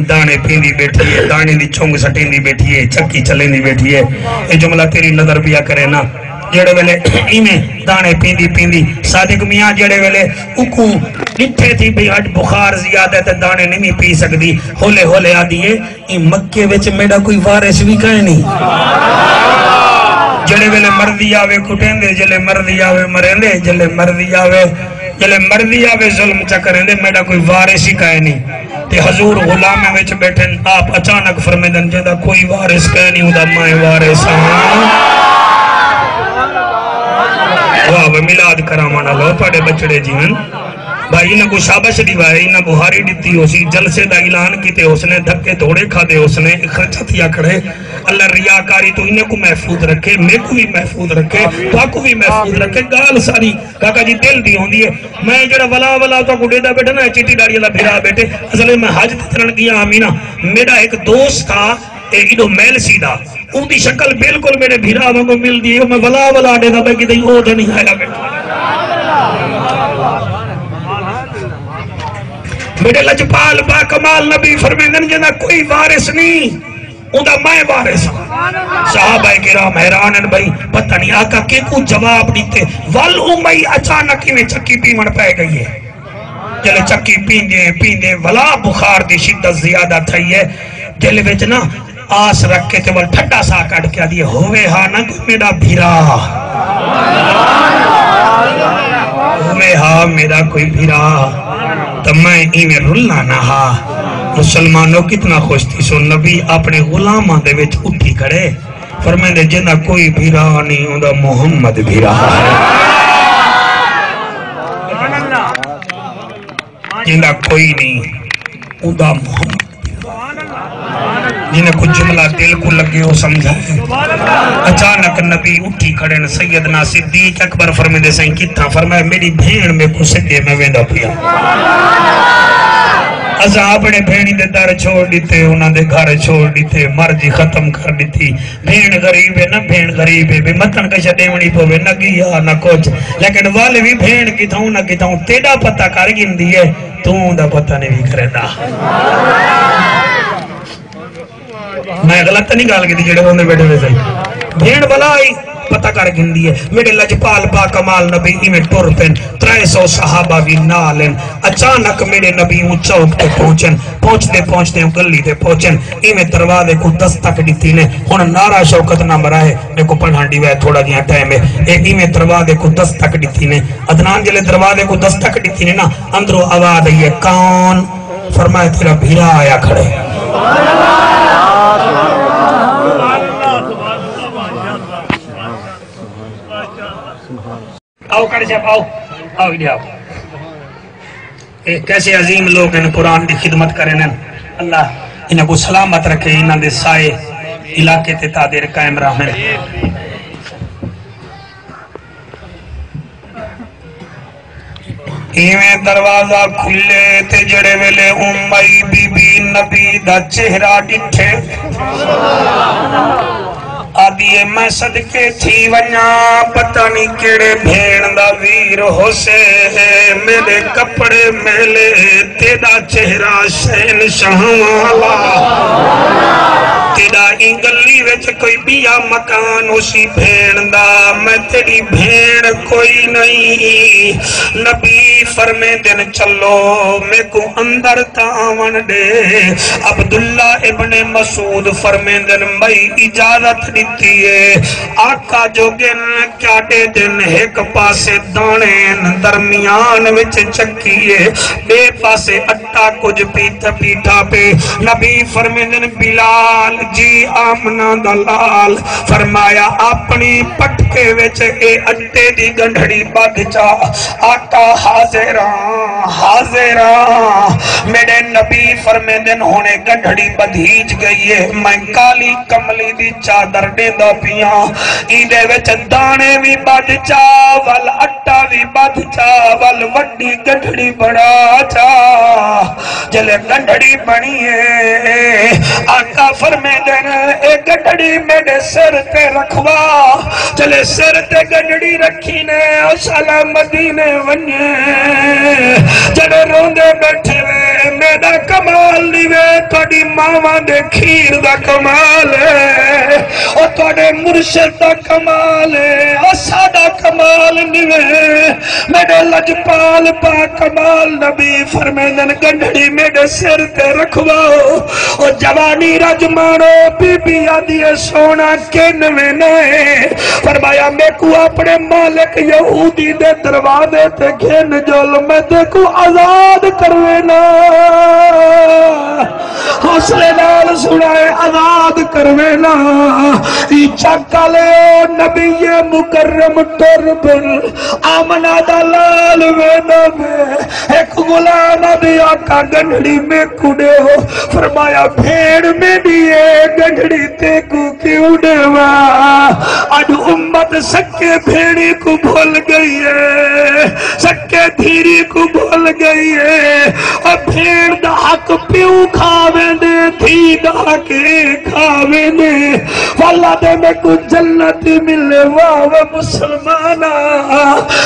داݨے پیندی ٻیٹھی ہے، داݨے دی چنگ سٹیندی ٻیٹھی ہے، چکی چلیندی ٻیٹھی ہے۔ اے جملہ تیری نظر پیا کرے نا، جیڑھے ویلے ایویں داݨے پیندی پیندی، صادق میاں جیڑھے ویلے اوکوں ݙٹھے تھی بھئی اڄ بخار زیادہ ہے تے داݨے نہیں پی سڳدی، ہولے ہولے آہدی ہے، ایں مکے وچ میݙا کوئی وارث وی کائنی۔ جیڑھے ویلے مرضی آوے کٹیندے، جیلے مرضی آوے مریندے، جیلے مرضی آوے، جیلے مرضی آوے ظلم چا کریندے، میݙا کوئی وارث ہی کائنی۔ تے حضور غلامیں وچ ٻیٹھن، آپ اچانک فرمیندن، جیندا کوئی وارث کائنی، اوندا میں وارث ہاں۔ کراوݨ آلو، تہاݙے ٻچڑے جیون۔ بھائی، انہاں کوں شابش ݙیوائے، انہاں بہاری ݙتی ہوسی، جلسے دا اعلان کیتے ہوسنے، دھکے تھوڑے کھادے ہوسنے، اے خرچہ تھیا کھڑے۔ اللہ ریاکاری توں انہاں کوں محفوظ رکھے، میکوں وی محفوظ رکھے، تہاکوں وی محفوظ رکھے۔ ڳالھ ساری کاکا جی دل دی ہوندی ہے۔ میں جیڑھا ولا ولا تہاکوں ݙیہدا ٻیٹھا نا، چٹی ݙاڑھی والا بھرا ٻیٹھے، اصل میں حج تے چلݨ ڳیا ہاں مینا، میݙا ہک دوست ہا، اے ایݙو میلسی دا، اوندی شکل بالکل میݙے بھرا وانگوں ملدی ہے۔ میں ولا ولا ݙیہدا پیا کیتے او تاں نہیں آیا ٻیٹھا۔ میݙے لجپال با کمال نبی فرمیندن، جیندا کوئی وارث نہیں، اوندا میں وارث ہاں۔ صحابہ کرام حیران ہن، بھئی پتہ نہیں آقا کیکوں جواب ݙتے۔ ول امئی اچانک ایویں چکی پیوݨ پئے ڳئی ہے۔ جلے چکی پیندے پیندے ولا بخار دی شدت زیادہ تھئی ہے، دل وچ نا آس رکھ کے تے ول ٹھڈا ساہ کڈھ کے آدھی ہے، ہووے ہا نا کوئی میݙا بھرا، ہووے ہا میݙا کوئی بھرا، تاں میں ایویں رلنا نہ ہا۔ مسلمانو، کتنا خوش تھیسو، نبی اپݨے غلاماں دے وچ اٹھی کھڑے۔ فرمیندے، جیندا کوئی بھرا نہیں، اوندا محمد بھرا ہے۔ جیندا کوئی نہیں، اوندا محمد بھرا۔ جنہیں کچھ جملہ دل کوں لڳے، او سمجھائے۔ اچانک نبی اٹھی کھڑن، سیدنا صدیق اکبر فرمیندے، سائیں کتھاں؟ فرمایا، میݙی بھیݨ میکوں سݙے، میں ویندا پیاں۔ اساں اپݨے بھیݨی دے در چھوڑ ݙتے، انہاں دے گھر چھوڑ ݙتے، مرضی ختم کر ݙتی۔ بھیݨ غریب ہے نا، بھیݨ غریب ہے، بھئی متݨ کشا ݙیوݨی پوے، نہ ڳیا نہ کچھ، لیکن ول وی بھیݨ کتھاؤں نہ کتھاؤں تیݙا پتہ کر گھندی ہے، توں اوندا پتہ نہیں وی کریندا۔ میں غلط تاں نہیں ڳالھ کیتی، جیڑھے روندے ٻیٹھے ہوئے سن؟ بھیݨ ولا ہی پتہ کر گھندی ہے۔ میݙے لجپال با کمال نبی ایویں ٹر پئن، ترے سو صحابہ وی نال ہن۔ اچانک میݙے نبی اوں چوک تے پہنچن، پہنچدے پہنچدے اوں گلی تے پہنچن، ایویں دروازے کوں دستک ݙتی نے۔ ہݨ نعرہ شوکت نہ مرائے، میکوں پڑھݨ ݙیوائے، تھوڑا جیہاں ٹائم ہے۔ اے ایویں دروازے کوں دستک ݙتی نے۔ عدنان جلے دروازے کوں دستک ݙتی نے نا، اندروں آواز آئی ہے، کون؟ فرمایا، تیرا بھرا آیا کھڑے۔ آؤ کر صاحب، آؤ، آؤ، ادھر آؤ۔ اے کیسے عظیم لوگ ہیں، قرآن دی خدمت کرے ہیں۔ اللہ انہاں کو سلامت رکھے، انہاں دے سائے علاقے تے تادر قائم رہن۔ ایویں دروازہ کھلے تے جڑے ویلے امئی بی بی نبی دا چہرہ ڈٹھے، آدھی اے، میں صدقے تھی ونجاں، پتہ نہیں کیڑے بھیݨ دا ویر ہوسے، میݙے کپڑے میلے، تیݙا چہرہ شہنشاہاں والا، تیݙا ایں گلی وچ کوئی ٻیا مکان ہوسی بھیݨ دا، میں تیݙی بھیݨ کوئی نہیں۔ نبی فرمیندن، چلو، میکوں اندر تاں آوݨ ݙے۔ عبداللہ ابن مسعود فرمیندن، مئی اجازت ݙتی ہے۔ آقا جو ڳن کیا ݙیدن، ہک پاسے داݨے ہن، درمیان وچ چکی ہے، ٻئے پاسے اٹا کجھ پیتھ پیٹھا پئے۔ نبی فرمیندن، بلال جی، آمنہ دا لال، فرمایا، اپݨی پٹکے وچ اے اٹے دی ڳنڈھڑی ٻدھ چا۔ آقا، حاضر آں، حاضر آں۔ میݙے نبی فرمیندن، ہݨ اے ڳنڈھڑی ٻدھیج ڳئی ہے، میں کالی کملی دی چادر ݙیندا پیاں، ایندے وچ داݨے وی ٻدھ چا، ول اٹا وی ٻدھ چا، ول وݙی ڳنڈھڑی بݨا چا۔ جلے ڳنڈھڑی بݨی ہے، آقا فرمیندن، اے ڳنڈھڑی میݙے سر تے رکھوا۔ جلے سر تے ڳنڈھڑی رکھی نے، او سالا مدینے ونڄے۔ جڑے روندے ٻیٹھے وے، میݙا کمال نہیں وے، تہاݙی ماواں دے کھیر دا کمال ہے، او تہاݙے مرشد دا کمال ہے، او ساݙا کمال نہیں وے۔ میݙے لجپال با کمال نبی فرمیندن، ڳنڈھڑی میݙے سر تے رکھواؤ۔ او جوانی رج ماݨو، بی بی آدھی ہے، سونا کن وینے؟ فرمایا، میکوں اپݨے مالک یہودی دے دروازے تے گھن جل، میں تیکوں آزاد کروینا۔ حوصلے نال سݨائے، آزاد کروینا۔ ای چک آلے، نبی مکرم ٹر پن، آمنہ دا لال ویندا پئے۔ ہک غلام آہدے، آقا، گنڈھڑی میکوں ݙیو۔ فرمایا، بھیݨ میݙی اے، گنڈھڑی تیکوں کیوں ݙیواں؟ اڄ امت سکے بھیݨیں کوں بھل ڳئی اے، سکے دھیریں کوں بھل ڳئی اے۔ او بھیݨ دا حق پیو کھا ویندے، دھی دا حق اے کھا ویندے۔ واللہ دے میکوں جنت ملے، واہ وے مسلمانا۔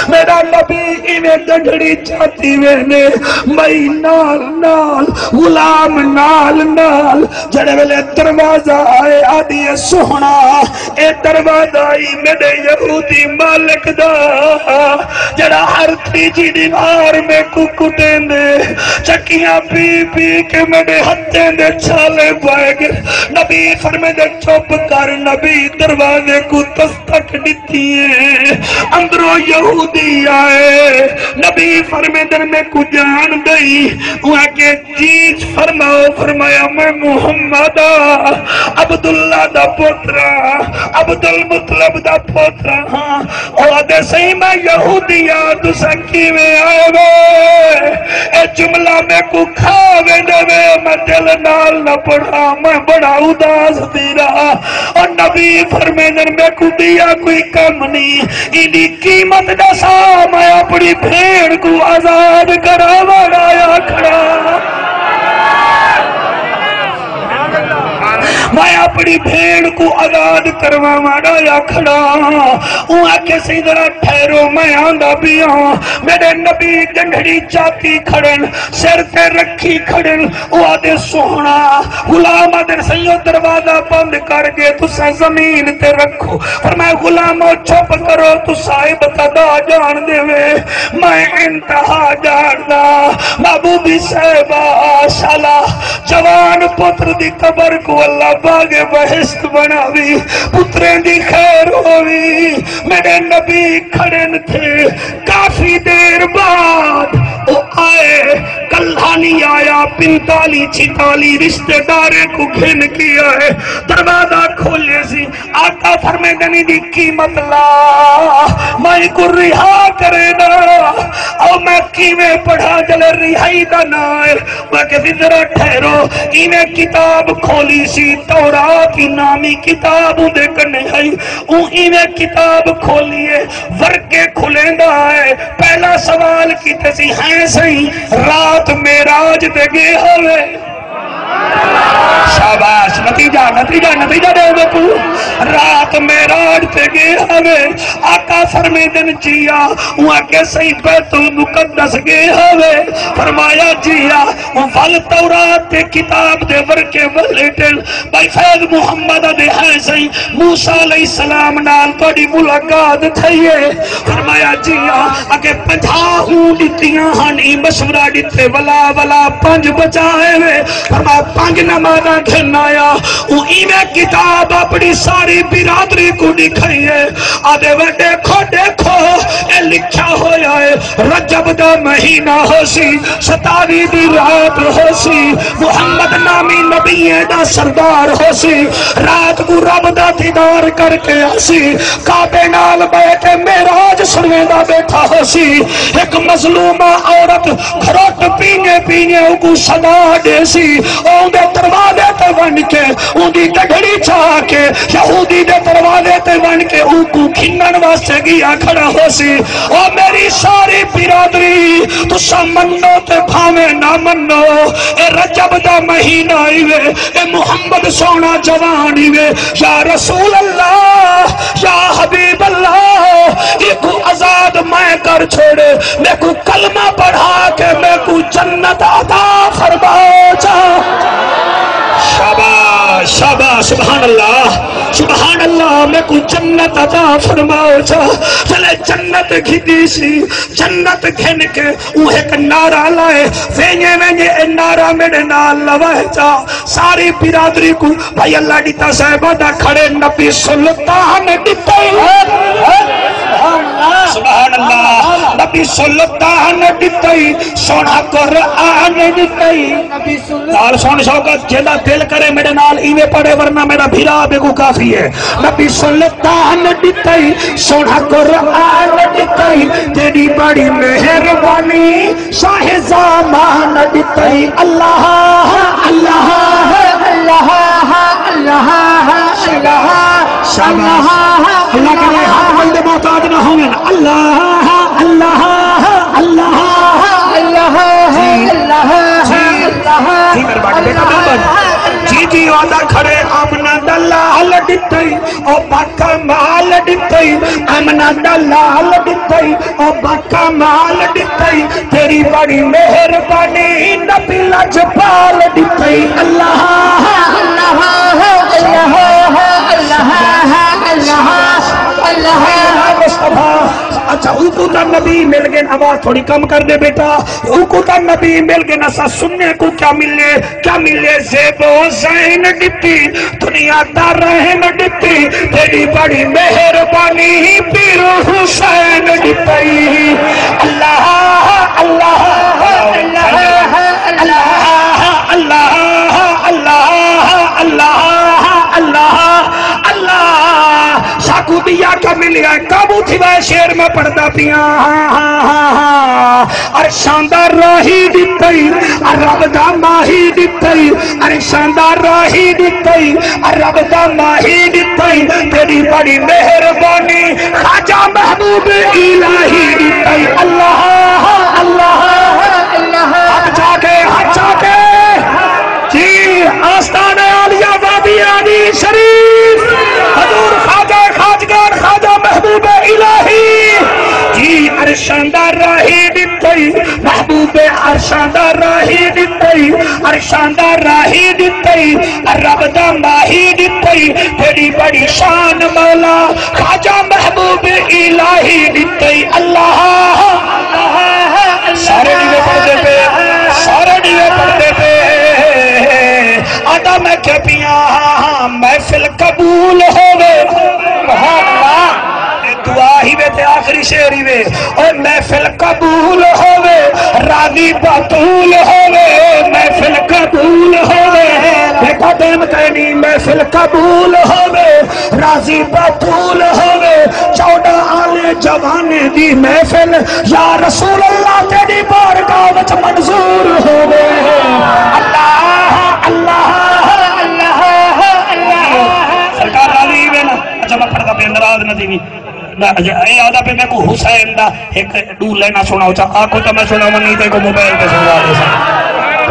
میݙا نبی ایویں گنڈھڑی چاتی ویندے، مئی نال نال، غلام نال نال۔ جیڑھے ویلے دروازہ آئے، آہدی اے، سوہݨا، اے دروازہ ای میݙے یہودی مالک دا، جیڑھا ہر تریجھی دیوار میکوں کٹیندے، چکیاں پی پی کے میݙے ہتھیں دے چھالے پائے ڳئے۔ نبی فرمیندے، چپ کر۔ نبی دروازے کوں دستک ݙتی اے، اندروں یہودی آئے۔ نبی فرمیندن، میکوں ڄاݨدئیں؟ اوں آکھے، جی فرماؤ۔ فرمایا، میں محمد آں، عبداللہ دا پوترا، عبدالمطلب دا پوترا ہاں۔ او آہدے، سئیں، میں یہودی آں، تساں کیویں آئے وے؟ اے جملہ میکوں کھا ویندے وے، میں دل نال نہ پڑھاں، میں بڑا اداس تھی رہا۔ او نبی فرمیندن، میکوں ݙیا کوئی کم نی، ایندی قیمت ݙسا، میں اپݨی بھیݨ کوں آزاد کراوݨ آیا کھڑا۔ میں اپݨی بھیݨ کوں آزاد کرواوݨ آیا کھڑا۔ اوں آکھے، سئیں ذرا ٹھہرو، میں آندا پیاں۔ میݙے نبی گنڈھڑی چاتی کھڑن، سر تے رکھی کھڑن۔ او آہدے، سوہݨا۔ غلام آہدن، سئیں او دروازہ بند کر کے تساں زمین تے رکھو۔ فرمایا، غلامو، چپ کرو، تساں ابتدا ڄاݨدے وے، میں انتہا ڄاݨداں۔ محبوبی صاحبہ، شالا، جوان پتر دی قبر کوں اللہ باغ بہشت بݨاوی، پتریں دی خیر ہووی۔ میݙے نبی کھڑن تھے، کافی دیر بعد او آئے، کلہا نی آیا، پنتالی چھتالی رشتے داریں کوں گھن کے آئے، دروازہ کھولے سی۔ آقا فرمیندن، ایندی قیمت لا، میں اینکوں رہا کرینا۔ او میں کیویں پڑھاں جلے رہائی دا ناں ہے؟ میں کہتی، ذرا ٹھہرو۔ ایویں کتاب کھولی سی، تورات نامی کتاب اوندے کنے ہئی۔ اوں ایویں کتاب کھولی ہے، ورقے کھلیندا ہے۔ پہلا سوال کیتے سی، ہیں سئیں، رات معراج تے ڳئے ہووے؟ شاباش، نتیجہ، نتیجہ، نتیجہ ݙیو میکوں۔ رات معراج تے ڳئے ہووے؟ آقا فرمیندن، جی آ۔ اوں آکھے، سئیں، بیت المقدس ڳئے ہووے؟ فرمایا، جی آ۔ اوں ول تورات دے کتاب دے ورقے ولیٹن، بھائی فیض محمد آہدے، ہیں سئیں، موسیٰ علیہ السلام نال تہاݙی ملاقات تھئی ہے؟ فرمایا، جی ہاں۔ اڳے پنجاہ اوں ݙتیاں ہن، ایں مشورہ ݙتے، ولا ولا پنج بچائے وے۔ فرمایا، پنج نمازاں گھن آیا۔ اوں ایویں کتاب اپݨی ساری برادری کوں ݙکھائی ہے۔ آہدے وے، ݙیکھو، ݙیکھو، اے لکھیا ہویا ہے، رجب دا مہینہ ہوسی، ستاوی دی رات ہوسی، محمد نامی نبیاں دا سردار ہوسی، رات کوں رب دا دیدار کر کے آسی، کعبے نال ٻہہ کے معراج سݨویندا ٻیٹھا ہوسی۔ ہک مظلومہ عورت گھروٹ پینگے پینگے اونکوں صدا ݙیسی، اوندے دروازے تے ونڄ کے اوندی گڈھڑی چا کے یہودی دے دروازے تے ونڄ کے اونکوں گھنݨ واسطے ڳیا کھڑا ہوسی۔ او میری ساری برادری، تساں منو تے بھاویں نہ منو، اے رجب دا مہینہ ای وے، اے محمد سوہݨا جوان ای وے۔ یا رسول اللہ، یا حبیب اللہ، ایکوں آزاد میں کر چھوڑے، میکوں کلمہ پڑھا کے میکوں جنت عطا فرماؤ چا۔ شاباش، شاباش، سبحان اللہ، سبحان اللہ، میکوں جنت عطا فرماؤ چا۔ جلے جنت گھدی سی، جنت گھن کے اوں ہک نعرہ لائے، ویندے ویندے اے نعرہ میݙے نال لوائے چا۔ ساری برادری کوں، بھائی اللہ ݙتا صاحبہ دا کھڑے، نبی سلطان ݙتے۔ سبحان اللہ۔ نبی سلطان ݙتئی، سوہݨا قرآن ݙتئی۔ نبی سلطان۔ ڳالھ سُݨ شوکت، جیندا دل کرے میݙے نال ایویں پڑھے، ورنہ میݙا بھرا ٻیکوں کافی ہے۔ نبی سلطان ݙتئی، سوہݨا قرآن ݙتئی، تیݙی بڑی مہربانی شاہ زمان ݙتئی۔ اللہ، اللہ، اللہ، اللہ، اللہ، اللہ۔ شاباش۔ اللہ کرے ہر بندے محتاج نہ ہوون۔ اللہ، اللہ، اللہ، اللہ، جی، اللہ، جی، اللہ، جی، مہربانی بیٹا، مہربانی۔ جی، جی، وعدہ کھڑے، آمنہ دا لال ݙتئی، او باکمال ݙتئی، آمنہ دا لال ݙتئی، او باکمال ݙتئی، تیݙی بڑی مہربانی نبی لجپال ݙتئی۔ اللہ، اللہ، اللہ، اللہ، اللہ، اللہ۔ مصطفیٰ، اچھا، اوکوں تاں نبی مل ڳئے، آواز تھوڑی کم کر ݙے بیٹا، اوکوں تاں نبی مل ڳئے، اساں سُݨے کوں کیا ملے؟ کیا ملے؟ زیب و زین ݙتی، دنیا دا رہن ݙتی، تیݙی بڑی مہربانی پیر حسین ݙتئی۔ اللہ، اللہ، اللہ، اللہ، اللہ، اللہ، اللہ، اللہ۔ ساکوں ٻیا کیا ملیا؟ قابو تھی وے، شعر میں پڑھدا پیاں۔ عرشاں دا راہی ݙتئی، رب دا ماہی ݙتئی، عرشاں دا راہی ݙتئی، رب دا ماہی ݙتئی، تیݙی بڑی مہربانی خواجہ محبوب الٰہی ݙتئی۔ اللہ، اللہ، اللہ۔ ہتھ چا کے، ہتھ چا کے۔ جی، آستانہ عالیہ وادی علی شریف، حضور خواجہ خواجگان، خواجہ محبوب الٰہی۔ جی، عرشاں دا راہی ݙتئی، محبوب عرشاں دا راہی ݙتئی، عرشاں دا راہی ݙتئی، رب دا ماہی ݙتئی، تیݙی بڑی شان مولا خواجہ محبوب الٰہی ݙتئی۔ اللہ، سارے ݙیوے پڑھدے پئے، سارے ݙیوے پڑھدے پئے۔ آہدا میں کیا پیاں، محفل قبول ہووے۔ سبحان اللہ۔ اے دعا ہی وے تے آخری شعر ہی وے۔ اوئے محفل قبول ہووے، راضی بتول ہووے، محفل قبول ہووے۔ بیٹا دیم کائنی، محفل قبول ہووے، راضی بتول ہووے، چوݙاں آلے جوانے دی محفل، یا رسول اللہ، تیݙی بارگاہ وچ منظور ہووے۔ اللہ، اللہ، اللہ، اللہ۔ سرکار راضی ہوئے نا؟ اچھا، میں پڑھدا پیا، ناراض نہ تھیویں۔ نہ، اچھا، اے آہدا پیا میکوں حسین دا ہک ݙو لائناں سݨاؤ چا، آکھو تاں میں سݨاواں، نہیں تاں ایکوں موبائل تے سݨوا ݙیساں۔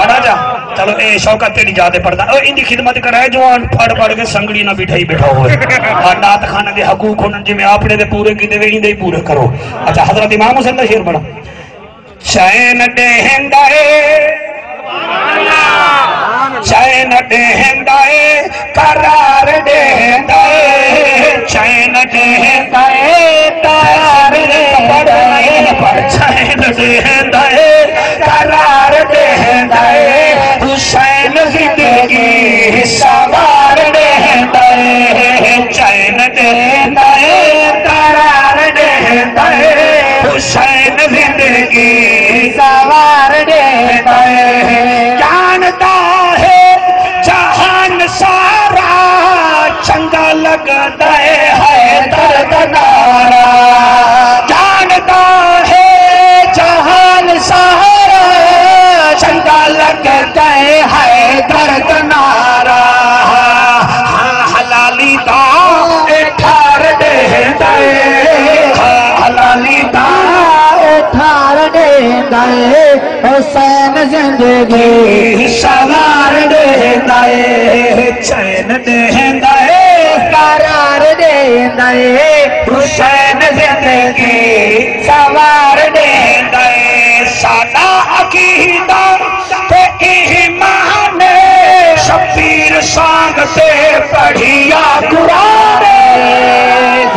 پڑھا چا؟ چلو، اے شوکت تیݙی جا تے پڑھدا۔ او ایندی خدمت کرائے، جوان پڑھ پڑھ کے سنگڑی نہ بٹھائی بیٹھا ہوئے۔ ہاں، نعت خانے دے حقوق ہوندن، جیویں اپݨے دے پورے کیتے وے، ایندے ہی پورے کرو۔ اچھا، حضرت امام حسین دا شعر پڑھاں۔ چین ݙیندا اے، چین ݙیندا اے، قرار ݙیندا اے، چین ݙیندا اے، قرار ݙیندا اے، پر چین ݙیندا اے، قرار ݙیندا اے، حسین زندگی سوار ݙیندا اے، چین ݙیندا اے، قرار ݙیندا اے، حسین زندگی سوار ݙیندا اے۔ ڄاݨدا ہے جہان سارا، چنڳا لڳدا اے حیدر دا نعرہ۔ ڄاݨدا ہے جہان سارا، چنڳا لڳدا اے حیدر دا نعرہ۔ ہاں، حلالی دا اے ٹھار ݙیندا اے، ہاں، حلالی دا اے ٹھار ݙیندا اے، حسین زندگی سوار ݙیندا اے، چین ݙیندا اے، قرار ݙیندا اے، حسین زندگی سوار ݙیندا اے۔ ساݙا عقیدہ تے ایمان، شبیر سانگ تے پڑھیا قرآن۔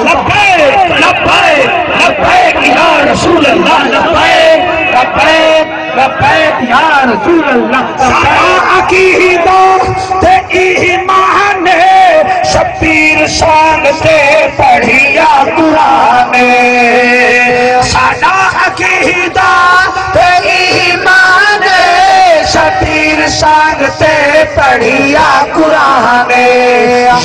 لبیک، لبیک، لبیک یا رسول اللہ، لبیک، لبیک، لبیک یا رسول اللہ۔ ساݙا عقیدہ تے ایمان، شبیر سانگ تے پڑھیا قرآن۔ ساݙا عقیدہ سنگ تے پڑھیا قرآن۔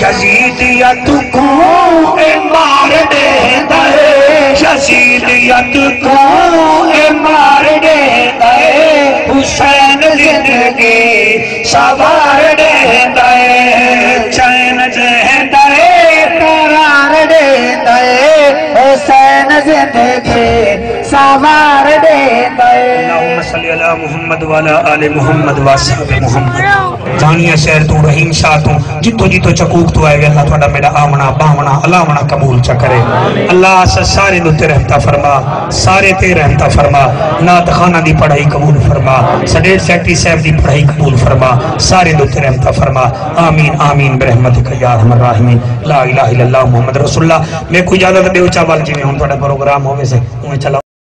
یزیدیت کوں اے مار ݙیندا اے، یزیدیت کوں اے مار ݙیندا اے، حسین زندگی سوار ݙیندا اے۔ چین ݙیندا اے، قرار ݙیندا اے، حسین زندگی سوار ݙیندا اے۔ اللہم صل علی محمد وعلی آل محمد و اصحاب محمد۔ دانیہ شہر توں، رحیم شاہ توں، جتوں جتوں چکوک توں آئے وے، اللہ تہاݙا میݙا آوݨا، ٻاہوݨا، الاوݨا قبول چا کرے۔ اللہ اساں سارے دے اتے رحمتاں فرما، سارے تے رحمتاں فرما، نعت خواناں دی پڑھائی قبول فرما، سڈیل سیکرٹری صاحب دی پڑھائی قبول فرما، سارے دے اتے رحمتاں فرما۔ آمین، آمین برحمتک یا ارحم الراحمین۔ لا الہ الا اللہ محمد رسول اللہ۔ میکوں اجازت ݙیو چاول، جیویں ہݨ تہاݙا پروگرام ہووے سے، اونویں چلا